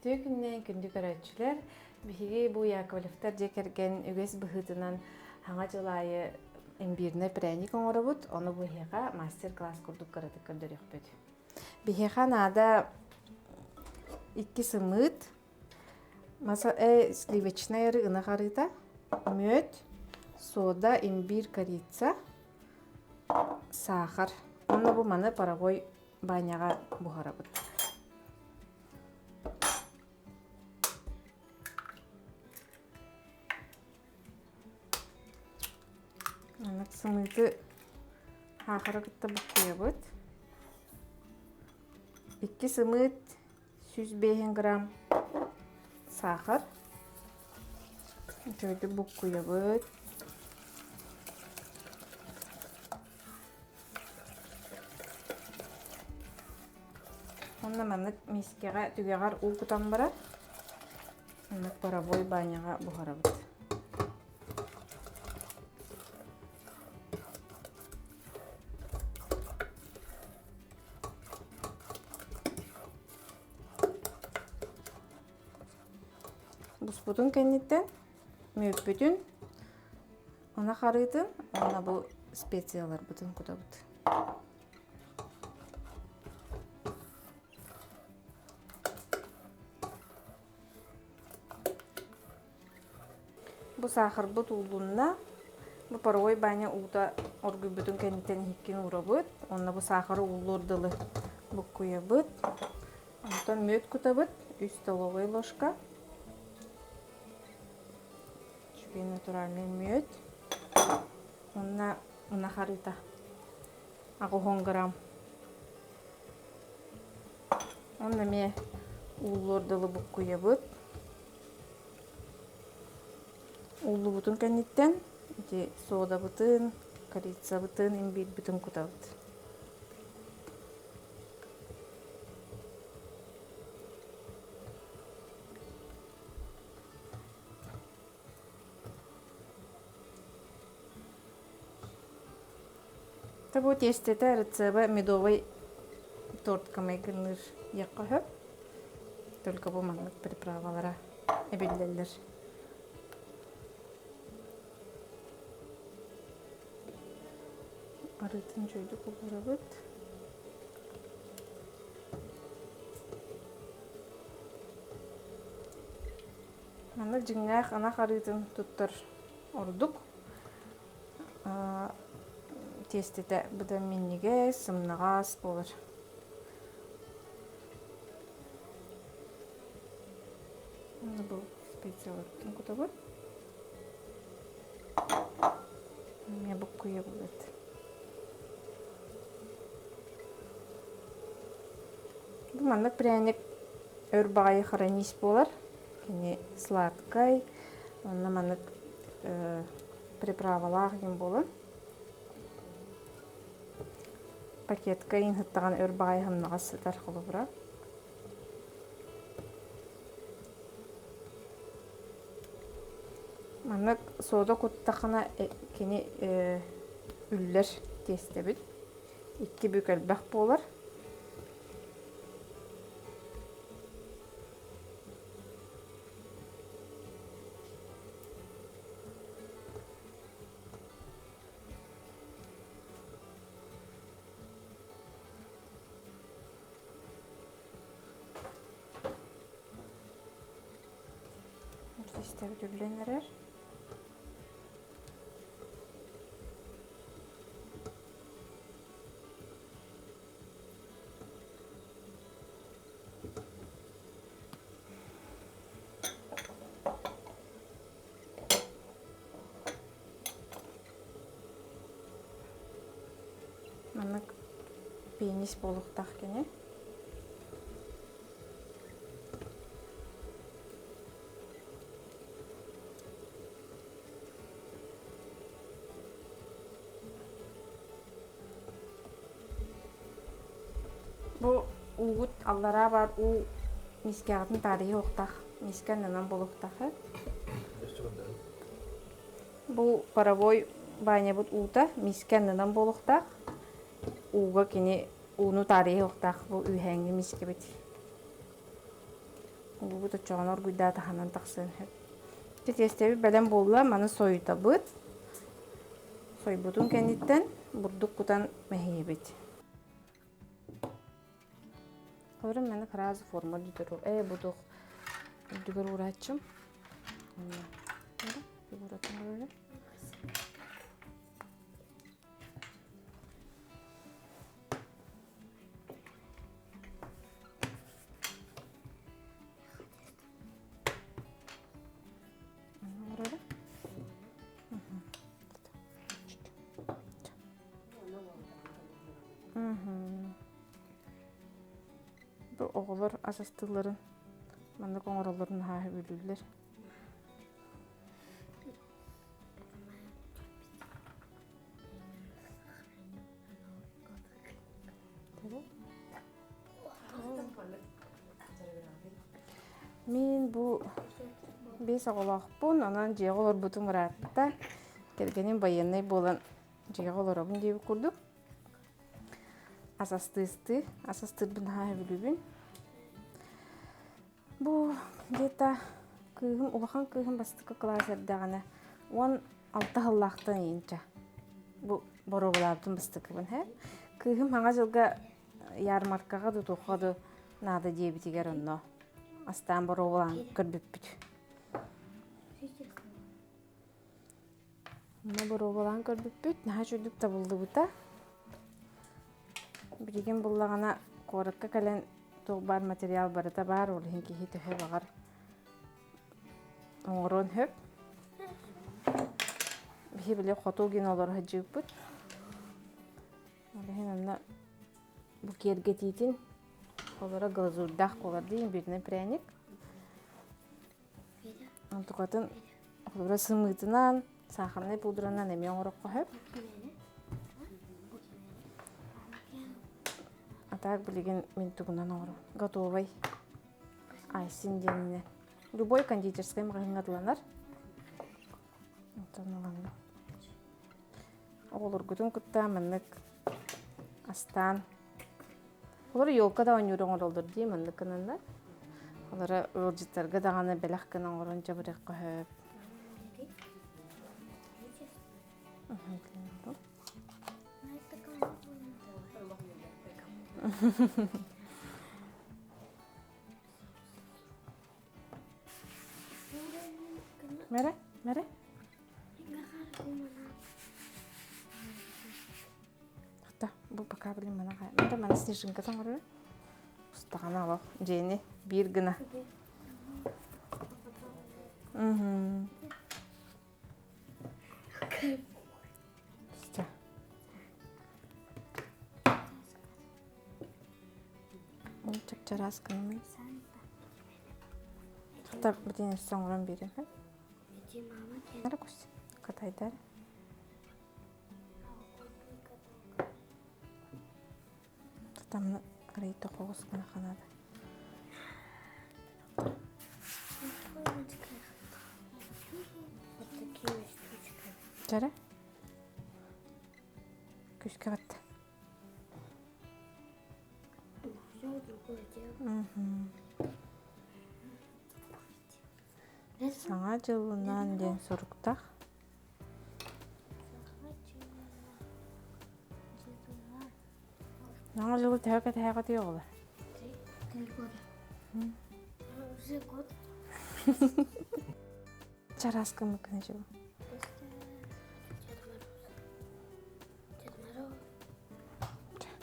Үтүө күннээн күндү көрөөччүлэр, биһиги бу Яковлевтар дьиэ кэргэн үгэс быһыытынан саҥа дьыл аайы имбирнэй пряник оҥоробут, ону бу эһиэхэ мастер-класс курдук кыратык көрдөрүөхпүт. Биһиэхэ наада икки сымыыт, маса, э, сливочнай арыы, ынах арыыта, мүөт, сода, имбирь, корица, саахар. Уонна бу маны паровой баняҕа буһарабыт. Маннык сымыыты саахары кытта буккуйабыт. Икки сымыыт 105 грамм саахар. Үчүгэйдик буккуйабыт. Уонна маннык миискэҕэ түгэҕэр уу кутан баран, маннык паровой баняҕа буһарабыт. Буспутун кэнниттэн мүөппүтүн ынах арыытын уонна бу специяларбытын кутабыт. Бу саахарбыт уулунна. Бу паровой баня уута оргуйбутун кэнниттэн иһиккин уурабыт. Уонна бу саахары ууллуор дылы буккуйабыт. Онтон мүөт кутабыт, үс столовай ложка. Үчүгэй натуральный мүөт. Уонна ынах арыыта 80 грамм. Онно эмиэ ууллуор дылы буккуйабыт. Ууллубутун кэнниттэн ити содабытын, корицабытын, имбирьбитин кутабыт. Бу тиэстэтэ рецеба медовай тортка майгынныыр диэххэ сөп. Только бу маннык приправалара эбиллэллэр. Арыытын үчүгэйдик кубарабыт. Маннык дьиҥнээх ынах арыытын туттар ордук. Тиэстэтэ быдан минньигэс, сымнаҕас буолар. Бу специяларбытын кутабыт. Эмиэ буккуйабыт. Бу маннык пряник өр баҕайы хранись буолар. Кини сладкай, онно маннык приправалаах диэн буолан пакетка иин сыттаҕына өр баҕайы сымнаҕас сытар холобура. Маннык сода куттаххына кини үллэр тиэстэбит. Икки бүк элбэх буолар. Тиэстэбит үллэн эрэр. Маннык пенис буолуохтаах кини. Бу уугут аллараа баар уу миискэҕитин таарыйыахтаах, миискэ аннынан буолуохтаах. Бу паровой банябыт уута миискэ аннынан буолуохтаах. Ууга кини ууну таарыйыахтаах бу үөһээҥҥи миискэбит. Уубут оччоҕуна оргуйдаа таһынан тахсыан сөп. Ити тиэстэбит бэлэм буолла, маны сойутабыт. Сойбутун кэнниттэн бурдук кутан мэһийэбит. Холобура, маны сразу форма үрдүгэр э будух үрдүгэр уурааччым. Бу оҕолор ас астыылларын маннык оҥороллорун наһаа сөбүлүүллэр. Мин бу биэс оҕолоохпун, онон дьиэҕэ олорбутум ыраатта. Кэргэним байыаннай буолан дьиэҕэ олоробун диэбит курдук. Ас астыы-астыы, ас астыырбын наһаа сөбүлүүбүн. Бу где-то кыыһым, улахан кыыһым бастакы кылаас эрдэҕинэ 16 сыллаахтан ыйынча бу боруобалаабытым бастакыбын һэ. Кыыһым хаҥа дьылга ярмаркаҕа да туохха да наада диэбитигэр онно астаан боруобалаан көрбүппүт. Онно боруобалаан көрбүппүт, наһаа үчүгдүк табыллыбыта. Билигин буллаҕына куоракка кэлэн туох баар материал барыта баар, ол иһин киһи төһө баҕар оҥоруон сөп. Биһи били хоту гин олоро сылдьыбыппыт. Ол иһин онно бу киэргэтиитин олоро глазурдаах буолар дии, имбирный пряник. Онтукатын холобура сымыытынан, сахарнай пудранан эмиэ оҥороххо сөп. А так билигин мин тугунан оҥоробун. Готовай айсин диэнинэн. Любой кондитерскай маҕаһыыҥҥа атыланар. Онтон ылан оҕолоргутун кытта маннык астаан Олор елка да оонньуур оҥороллор дии маннык гынаннар. Олоро ыалдьыттарга даҕаны бэлэх гына оҥорон дьабырыахха сөп. Мэрэ, мэрэ. Хата, бу пока блин мана манда мана снежинка оҥорор. Устаҕана олох дьиэни биир гына. Угу. Все. Чап-чараас гынамын. Хата, бүтүн өссө оҥорон биэрэн. Катайдар. Тамны арыйда хоҕус гына ханада. Чара? Күскэ батта. Саҥа дьылынан диэн суруктаах. Саҥа дьылы төһө кэтэһэҕитий оҕолор? Три года. Уже год. Чараас гыммыккын дьыл. Дед Мороз. Дед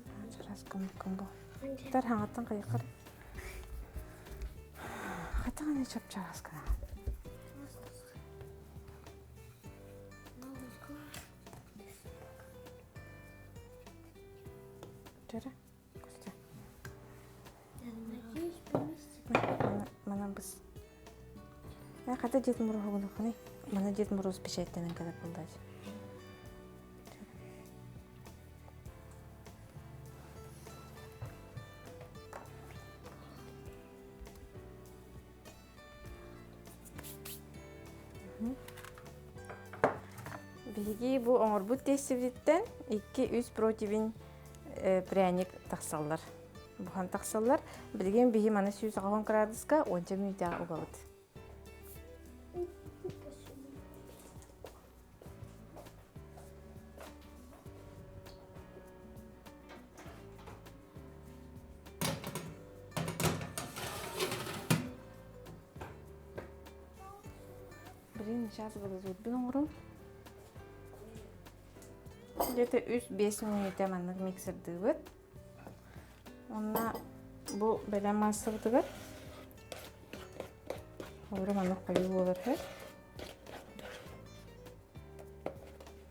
Мороз. Чараас гыммыккын бу. Тар хаҥаттан хайыккар. Хатаҕын чап-чараас гына. Чара, Костя. Манан быс. Хата Дед Мороз Мана Дед Мороз печаттанан кэлэр буоллаачы. Биһиги бу оҥорбут тиэстибититтэн 2-3 противень пряник тахсаллар. Буһан тахсаллар. Билигин биһи маны 180 градуска уонча мүнүүтэҕэ угабыт. Блин, сейчас глазурьбун оҥорум. Где-то 3-5 мүнүүтэ маннык миксердыыбыт. Уонна бу бэлэм маассабытыгар олору маннык хойуу буолар үһү.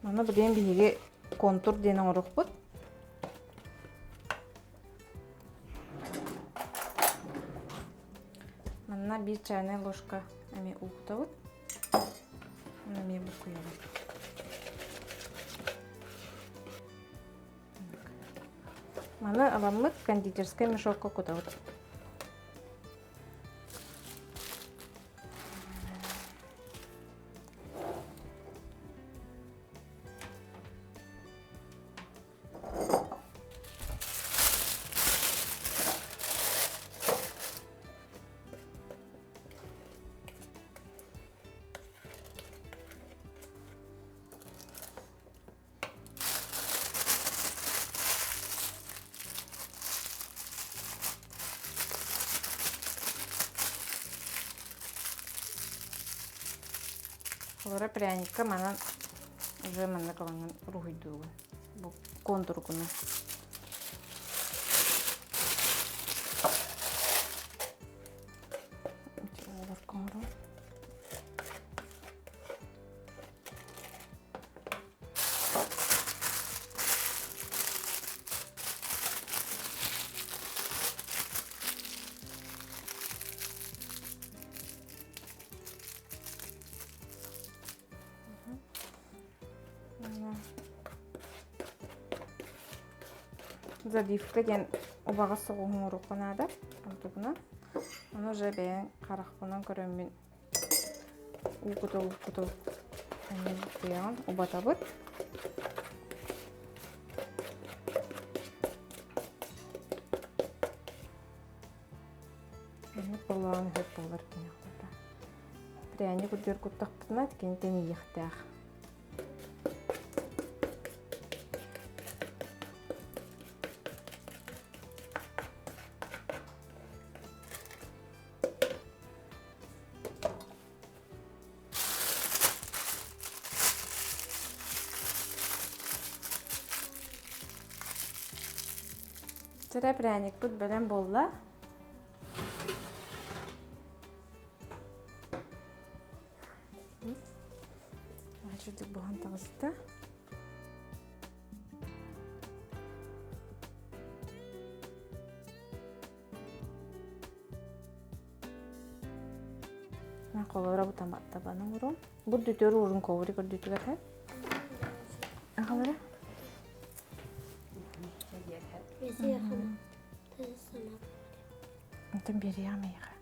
Манна билигин биһиги контур диэн оҥоруохпут. Манна биир чайная ложка эмиэ уктабыт. Уонна эмиэ буккуйабыт. Маны аламмыт кондитерскай мешокка кутабыт. Олоро пряникка манан уже манна кылаҥҥын уруһуйдуугун. Бу контургуну. Заливка диэн убаҕас соҕуһун оҥоруохха наада. Онтукунан. Ону уже бэйэҥ харахпынан көрөммүн уу кутул кутул куйаҕын убатабыт. Болоон үһү буолар кини холобура. Пряник үрдүгэр куттахпытына кини тэнийиэхтээх. Чэрэ пряникпыт бэлэм буолла. Үчүгдүк буһан таҕыста. Холоро бу табаны оҥоруом. Бу дүтөр уурун коврик үрдүтүгэр һэ. Аҕалара. Онтон биэриэҕим эйиэхэ.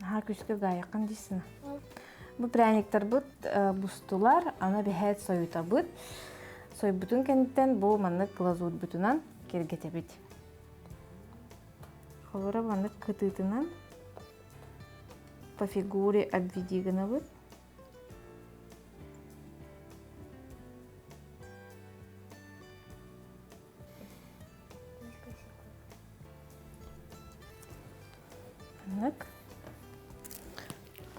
Наһаа күүскэ гаайаххын диисина. Бу пряниктарбыт бустулар, аны бэһээт сойутабыт. Сойбутун кэнниттэн бу маннык глазурьбутунан киэргэтэбит. Холобура маннык кытыытынан по фигуре обведи гынабыт. Маннык.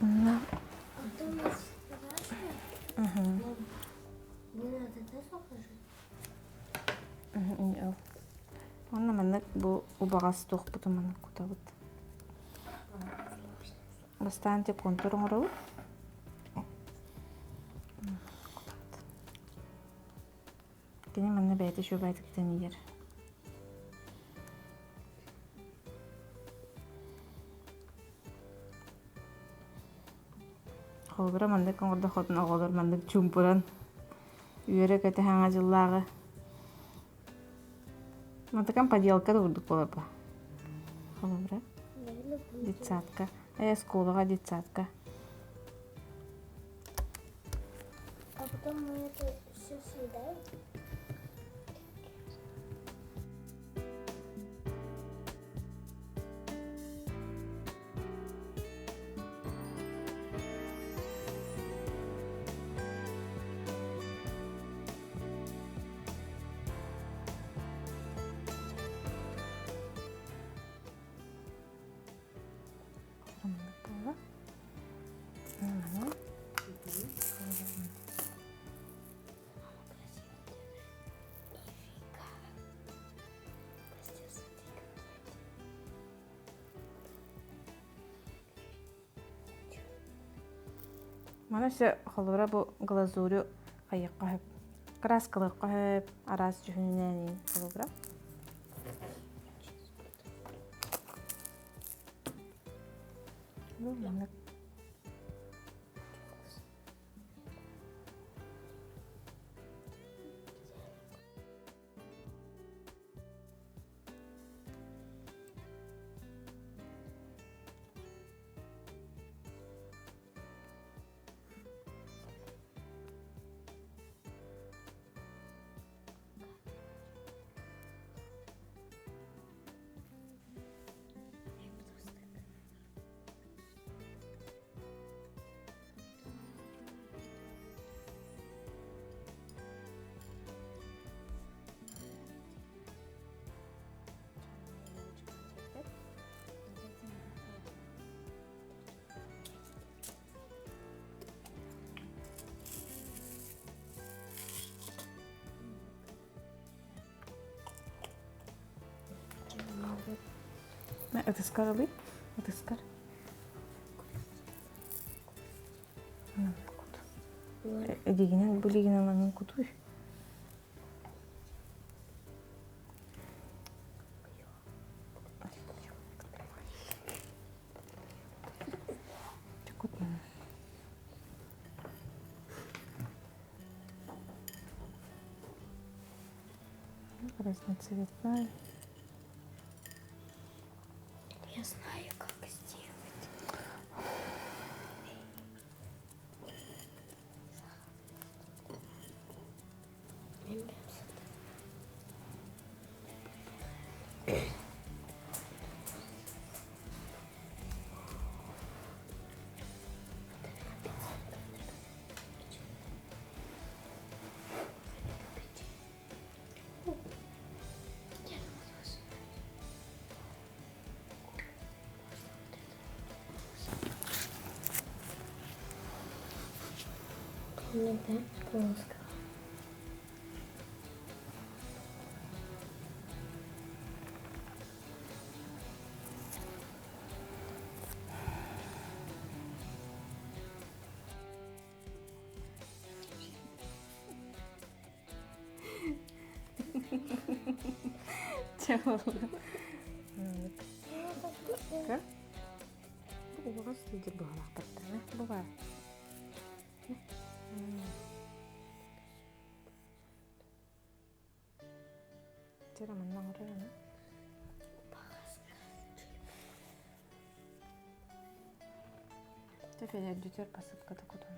Уонна Уонна маннык бу убаҕас туохпутун маннык кутабыт. Бастаан тип контур оҥоробут. Кутабыт. Кини манна бэйэтэ үчүгэйдик тэнийэр. Холобура маннык оҥордоххутуна оҕолор маннык чуумпуран үөрэ-көтө саҥа дьыллааҕы Мантыкам поделка да курдук буолар бу. Холобура детсадка. Оскуолаҕа детсадка. А потом мы это все съедаем. Маны өссө холобура бу глазурю хайыахха сөп. Краскалыахха сөп, араас дьүһүнүнэн холобура. Бу маннык Ытыскар ылый, ытыскар. Илиигинэн бу илиигинэн ылан кутуй. Разноцветная. Я знаю, как сделать. Иногда плоско. Чэ буолла. Бу убаҕас сылдьар быһалаахтартан бу баар. Чэ манна оҥорор аны. Чэ Федя посыпката кутун.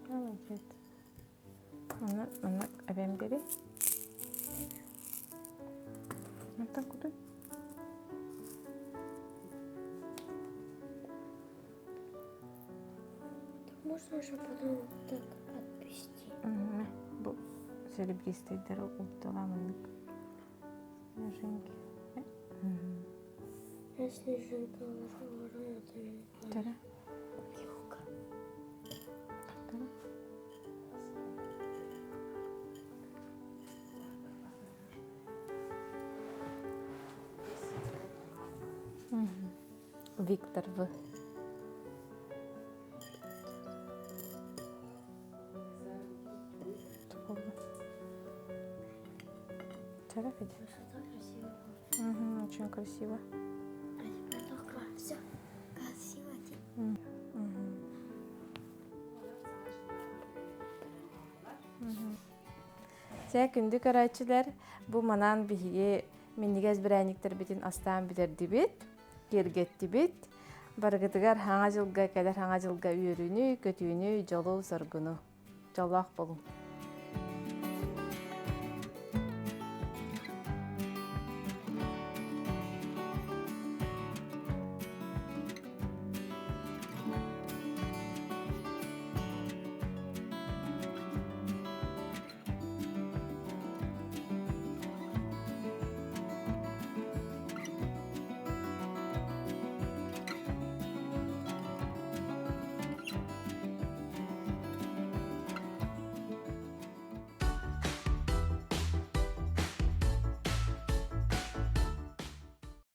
Молодец. Манна, манна эбэм бери. Мантан кутуй. Можно же потом вот так отвести. Бу серебристыйдары укталамыннык. Снежинки. Я снежинка уже Тара. Елка. Тара. Виктор В. Угу, очень красиво. А теперь только все красиво. Чэ, күндү көрөөччүлэр, бу манан биһиги минньигэс бирээнньиктэрбитин астаан бүтэрдибит, киэргэттибит. Барыгытыгар хаҥа дьылга кэлэр хаҥа дьылга үөрүүнү, көтүүнү, дьолу, соргуну. Дьоллоох буолуҥ!